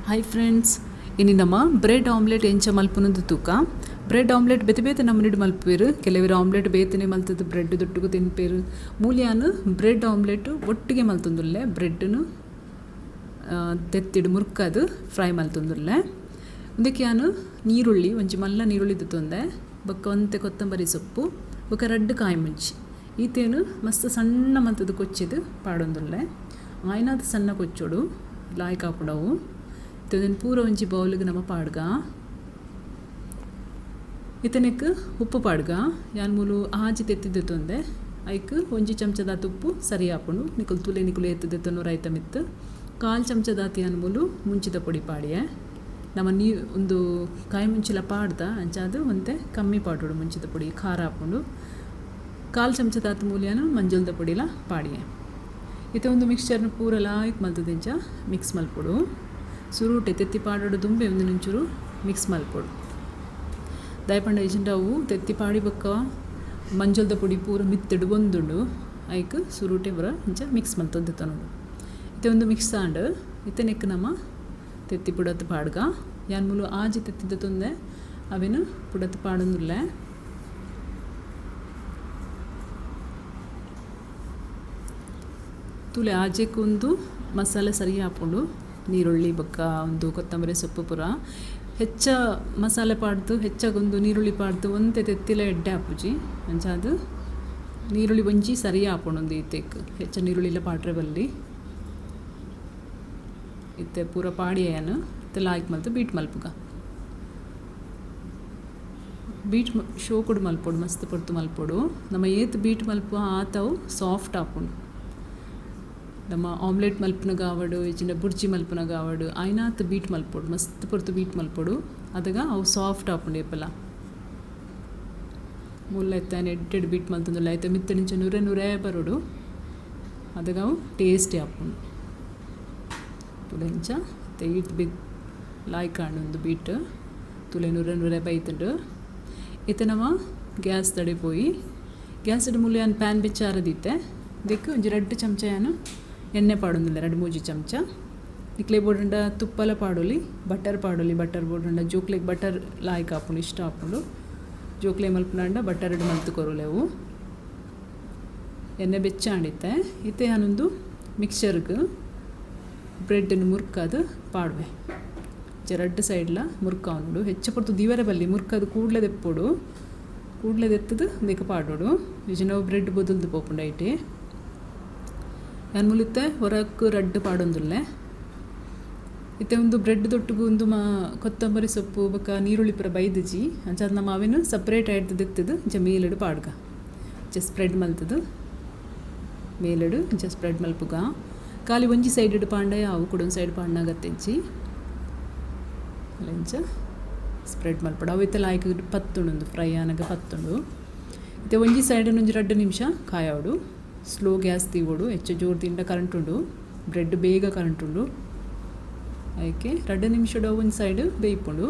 Hi friends, ಇನಿ ನಮ್ಮ bread omelette ಎಂಚ ಮಲ್ಪುನಂದು ತೂಕ. ಬ್ರೆಡ್ ಆಮ್ಲೆಟ್ ಬೇತೆ ಬೇತೆ ನಮೂನಿಡ್ ಮಲ್ಪುವೆರ್. ಕೆಲವೆರ್ ಆಮ್ಲೆಟ್ ಬೇತೆನೆ ಮಲ್ತುದು ಬ್ರೆಡ್ ದೊಟ್ಟುಗು ತಿನ್ಪೆರ್. ಮೂಲ್ಯಾನ್ ಬ್ರೆಡ್ ಆಮ್ಲೆಟ್ ಒಟ್ಟಿಗೆ ಮಲ್ತೊಂದುಲ್ಲೆ. ಬ್ರೆಡ್ನು ತೆತ್ತಿಡ್ ಮುರ್ಕದು ಫ್ರೈ ಮಲ್ತೊಂದುಲ್ಲೆ. ಉಂದೆಕ್ ಯಾನ್ ನೀರುಳ್ಳಿ ಒಂಜಿ ಮಲ್ಲ ನೀರುಳ್ಳಿ ದೆತ್ತೊಂದೆ, ಬೊಕ್ಕ ಒಂತೆ ಕೊತ್ತಂಬರಿ ಸೊಪ್ಪು, ಬೊಕ್ಕ ರಡ್ಡ್ ಕಾಯಿ ಮುಂಚಿ ಈತೇನು ಮಸ್ತ್ ಸಣ್ಣ ಮಲ್ತುದು ಕೊಚ್ಚಿದ್ ಪಾಡೊಂದುಲ್ಲೆ. ಆಯ್ನಾತ್ ಸಣ್ಣ ಕೊಚ್ಚೊಡು ಲಾಯ್ಕ್ ಆಪುಂಡವು. ಇತ್ತೆ ಪೂರ ಒಂಜಿ ಬೌಲ್ಗೆ ನಮ್ಮ ಪಾಡ್ಗ. ಇತ್ತನೆಕ್ ಉಪ್ಪು ಪಾಡ್ಗ. ಯಾನ್ ಮೂಲು ಆಜಿ ತೆತ್ತಿ ದೆತ್ತೊಂದೆ. ಐಕ್ ಒಂಜಿ ಚಮಚದಾತ್ ಉಪ್ಪು ಸರಿ ಆಪುಂಡು. ನಿಕುಲು ತುಲೆ ನಿಕುಲು ಏತ್ ದೆತ್ತೊನು ರೈತ ಮಿತ್ತು. ಕಾಲು ಚಮಚದಾತ್ ಯಾನ್ ಮೂಲು ಮುಂಚಿದ ಪೊಡಿ ಪಾಡಿಯೆ. ನಮ್ಮ ನೀ ಒಂದು ಕಾಯಿ ಮುಂಚಿಲ ಪಾಡ್ದ ಅಂಚಾದ್ ಒಂತೆ ಕಮ್ಮಿ ಪಾಡೋಡು ಮುಂಚಿದ ಪೊಡಿ, ಖಾರ ಆಪುಂಡು. ಕಾಲು ಚಮಚದಾತ್ ಮೂಲ್ಯಾನ ಮಂಜಲ್ದ ಪೊಡಿಲ ಪಾಡಿಯೆ. ಇತ್ತೆ ಒಂದು ಮಿಕ್ಸ್ಚರ್ನ ಪೂರ ಲಾಯ್ಕ್ ಮಲ್ತದಿಂಚ ಮಿಕ್ಸ್ ಮಲ್ಪೊಡು. ಸುರುಟೆ ತೆತ್ತಿ ಪಾಡೋಡು ದುಂಬೆ ಒಂದು ಒಂಚೂರು ಮಿಕ್ಸ್ ಮಲ್ಪೊಡು. ದಾಯೆಪಂಡ ಇಜಿಂಡ ಅವು ತೆತ್ತಿ ಪಾಡಿ ಬೊಕ್ಕ ಮಂಜಲ್ದ ಪೊಡಿ ಪೂರ ಮಿತ್ತುಡು ಒಂದುಂಡು. ಐಕ್ ಸುರುಟೆ ಪೂರ ಇಂಚ ಮಿಕ್ಸ್ ಮಲ್ತೊಂದು ದೆತ್ತೊನೊಡು. ಇತ್ತೆ ಒಂದು ಮಿಕ್ಸ್ ಆಂಡ್. ಇತ್ತೆ ನೆಕ್ ನಮ್ಮ ತೆತ್ತಿ ಪುಡತ್ ಪಾಡ್ಗ. ಯಾನ್ ಮೂಲು ಆಜಿ ತೆತ್ತಿ ದೆತ್ತೊಂದೆ, ಅವೆನ್ ಪುಡತ್ ಪಾಡೊಂದುಲ್ಲೆ. ತೂಲೆ ಆಜೆಕ್ ಒಂದು ಮಸಾಲೆ ಸರಿ ಆಪುಂಡು. ನೀರುಳ್ಳಿ ಬೊಕ್ಕ ಒಂದು ಕೊತ್ತಂಬರಿ ಸೊಪ್ಪು ಪೂರ ಹೆಚ್ಚ ಮಸಾಲೆ ಪಾಡ್ದು ಹೆಚ್ಚಾಗೊಂದು ನೀರುಳ್ಳಿ ಪಾಡ್ದು ಒಂತೆ ತೆತ್ತಿಲ ಎಡ್ಡೆ ಆಪುಜಿ. ಅಂಚಾದ್ ನೀರುಳ್ಳಿ ಒಂಜಿ ಸರಿ ಆಪುಂಡು ಒಂದು ಈತೆಕ್. ಹೆಚ್ಚ ನೀರುಳ್ಳಿಲ ಪಾಡ್ರೆ ಬಲ್ಲಿ. ಇತ್ತೆ ಪೂರ ಪಾಡಿಯೇನು ಇತ್ತೆ ಲಾಯ್ಕ್ ಮಲ್ತು ಬೀಟ್ ಮಲ್ಪುಗ. ಬೀಟ್ ಶೋಕುಡು ಮಲ್ಪೊಡು, ಮಸ್ತ್ ಪೊರ್ತು ಮಲ್ಪೊಡು. ನಮ್ಮ ಏತ್ ಬೀಟ್ ಮಲ್ಪುವ ಆತವು ಸಾಫ್ಟ್ ಆಪುಂಡು. ನಮ್ಮ ಆಮ್ಲೆಟ್ ಮಲ್ಪುನಗ ಆವಡು, ಇಜ್ಜಿಂಡ ಬುರ್ಜಿ ಮಲ್ಪುನಗ ಆವಡು, ಆಯ್ನಾತ್ ಬೀಟ್ ಮಲ್ಪೊಡು, ಮಸ್ತ್ ಪೊರ್ತು ಬೀಟ್ ಮಲ್ಪೊಡು. ಅದಗ ಅವು ಸಾಫ್ಟ್ ಆಪುಂಡು ಏಪಲ. ಮುಲ್ಲ ಇತ್ತೆ ಎಡ್ಡೆಡ್ ಬೀಟ್ ಮಲ್ತೊಂದುಲ್ಲ. ಐತೆ ಮಿತ್ತಡಿಂಚ ನುರೆ ನುರೆ ಬರೋಡು. ಅದಗ ಅವು ಟೇಸ್ಟಿ ಆಪುಂಡು. ತುಲೆಂಚ ಇತ್ತೆ ಈಟ್ ಬಿ ಲಾಯ್ಕ್ ಆಂಡ್ ಒಂದು ಬೀಟ್. ತುಲೆ ನುರೆ ನುರೆ ಬೈತುಂಡು. ಇತ್ತೆ ನಮ್ಮ ಗ್ಯಾಸ್ ತಡೆ ಪೋಯಿ. ಗ್ಯಾಸ್ ಮೂಲ ಯಾನ್ ಪ್ಯಾನ್ ಬೆಚ್ಚಾರದಿತ್ತೆ. ಇದಕ್ಕೆ ಒಂಜಿ ರಡ್ಡ್ ಚಮಚ ಯಾನು ಎಣ್ಣೆ ಪಾಡೊಂದುಲ್ಲೆ, ರಡ್ಡ್ ಮೂಜಿ ಚಮಚ. ನಿಕ್ಲೆ ಬೋಡುಂಡ ತುಪ್ಪಲ ಪಾಡೊಲಿ, ಬಟರ್ ಪಾಡೊಲಿ. ಬಟರ್ ಬೋಡುಂಡ ಜೋಕ್ಲೆಗ್ ಬಟರ್ ಲಾಯ್ಕ್ ಆಪುಂಡು, ಇಷ್ಟ ಆಪುಂಡು. ಜೋಕ್ಲೆ ಮಲ್ಪುನಾಂಡ ಬಟರ್ಡ್ ಮಲ್ತ್ ಕೊರೊಲೆವು. ಎಣ್ಣೆ ಬೆಚ್ಚಾಂಡಿತ್ತೆ. ಇತ್ತೆ ಯಾನೊಂದು ಮಿಕ್ಸ್ಚರ್ಗ್ ಬ್ರೆಡ್ನ್ ಮುರ್ಕದು ಪಾಡುವೆ. ರಡ್ಡ್ ಸೈಡ್ಲ ಮುರ್ಕಾವೊನೊಡು. ಹೆಚ್ಚ ಪೊರ್ತು ದೀವರೆ ಬಲ್ಲಿ, ಮುರ್ಕದು ಕೂಡ್ಲೆ ದೆಪ್ಪೊಡು. ಕೂಡ್ಲೆ ದೆತ್ತದು ಉಂದೆಕ್ ಪಾಡೊಡು. ಇಜ್ಜಿಂಡ ಬ್ರೆಡ್ ಬೊದಲ್ದು ಪೋಪುಂಡು ಐಟೆ. ಯಾನ್ ಮೂಲು ಇತ್ತೆ ಹೊರಕ್ ರಡ್ಡ್ ಪಾಡೊಂದುಲ್ಲೆ. ಇತ್ತೆ ಒಂದು ಬ್ರೆಡ್ ದೊಟ್ಟುಗು ಒಂದು ಕೊತ್ತಂಬರಿ ಸೊಪ್ಪು ಬೊಕ್ಕ ನೀರುಳ್ಳಿ ಪೂರ ಬೈದಿಜಿ. ಅಂಚಾದ್ ನಮ್ಮ ಅವೆನ್ ಸಪ್ರೇಟ್ ಆಯ್ತು ದೆತ್ತದು ಇಂಚ ಮೇಲುಡು ಪಾಡ್ಗ. ಇಂಚ ಸ್ಪ್ರೆಡ್ ಮಲ್ತದು ಮೇಲುಡು ಇಂಚ ಸ್ಪ್ರೆಡ್ ಮಲ್ಪುಗ. ಖಾಲಿ ಒಂಜಿ ಸೈಡ್ ಪಾಂಡ ಅವು ಕುಡೊಂದು ಸೈಡ್ ಪಾಂಡಾಗತ್ತೆಂಚಿ ಇಂಚ ಸ್ಪ್ರೆಡ್ ಮಲ್ಪೊಡು. ಅವು ಇತ್ತೆ ಲಾಯ್ಕ್ ಪತ್ತುಂಡು, ಫ್ರೈ ಆನಗ ಪತ್ತುಂಡು. ಇತ್ತೆ ಒಂಜಿ ಸೈಡ್ ಒಂಜಿ 2 ನಿಮಿಷ ಕಾಯೋಡು. Slow gas ತೀವೋಡು. ಹೆಚ್ಚು ಜೋರು ತಿಂಡ ಕರೆಂಟ್ ಉಂಡು, ಬ್ರೆಡ್ ಬೇಗ ಕರೆಂಟ್ ಉಂಡು. ಅದಕ್ಕೆ 2 ನಿಮಿಷದ ಒಂದು ಸೈಡ್ ಬೇಯ್ಪುಂಡು.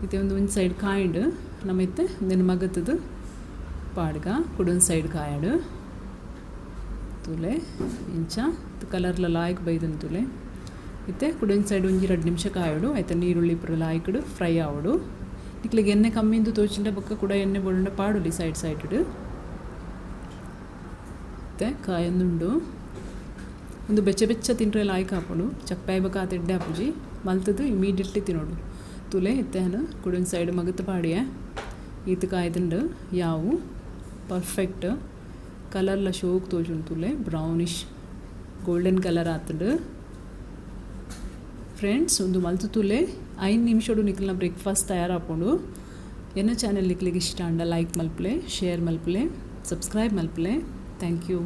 ಇತ್ತೆ ಒಂದು ಒಂದು ಸೈಡ್ ಕಾಯಿಂಡು ನಮ್ಮ ಇತ್ತೆ ಒಂದೆನ್ ಮಗತ್ತದು ಪಾಡ್ಗ. ಕುಡೊಂದು ಸೈಡ್ ಕಾಯಡು. ತುಲೆ ಇಂಚ ಕಲರ್ಲ ಲಾಯ್ಕ್ ಬೈದನ್ ತುಲೆ. ಇತ್ತೆ ಕುಡೊಂದು ಸೈಡ್ ಒಂಜಿ 2 ನಿಮಿಷ ಕಾಯೋಡು. ಆಯ್ತು ನೀರುಳ್ಳಿ ಪೂರ ಲಾಯ್ಕಡು ಫ್ರೈ ಆವಡು. ನಿಕ್ಲೆಗ್ ಎಣ್ಣೆ ಕಮ್ಮಿಂದು ತೋಚಿಂಡ ಬೊಕ್ಕ ಕೂಡ ಎಣ್ಣೆ ಬೋಡುಂಡ ಪಾಡೊಲಿ ಸೈಡ್ ಸೈಡ್. ಇತ್ತೆ ಕಾಯೊಂದುಂಡು. ಒಂದು ಬೆಚ್ಚ ಬೆಚ್ಚ ತಿಂಡ್ರೆ ಲಾಯ್ಕ್ ಆಪುಂಡು. ಚಪ್ಪಾಯಿ ಬೊಕ್ಕ ಆತ್ ಎಡ್ಡೆ ಆಪುಜಿ. ಮಲ್ತದು ಇಮಿಡಿಯೇಟ್ಲಿ ತಿನ್ನೋಡು. ತುಲೆ ಇತ್ತೆ ಯಾನ್ ಕುಡೊಂದು ಸೈಡ್ ಮಗತ್ ಪಾಡಿಯೆ. ಈತ್ ಕಾಯ್ದುಂಡು ಯಾವು ಪರ್ಫೆಕ್ಟ್ ಕಲರ್ಲ ಶೋಕ್ ತೋಜುಂಡು. ತುಲೆ ಬ್ರೌನಿಶ್ ಗೋಲ್ಡನ್ ಕಲರ್ ಆತುಂಡು. ಫ್ರೆಂಡ್ಸ್, ಒಂದು ಮಲ್ತು ತುಲೆ 5 ನಿಮಿಷಡು ನಿಕ್ಲೆನ ಬ್ರೇಕ್ಫಾಸ್ಟ್ ತಯಾರಾಪುಂಡು. ಎನ್ನ ಚಾನೆಲ್ ನಿಕ್ಲೆಗ್ ಇಷ್ಟ ಆಂಡ ಲೈಕ್ ಮಲ್ಪುಲೆ, ಶೇರ್ ಮಲ್ಪುಲೆ, ಸಬ್ಸ್ಕ್ರೈಬ್ ಮಲ್ಪುಲೆ. Thank you.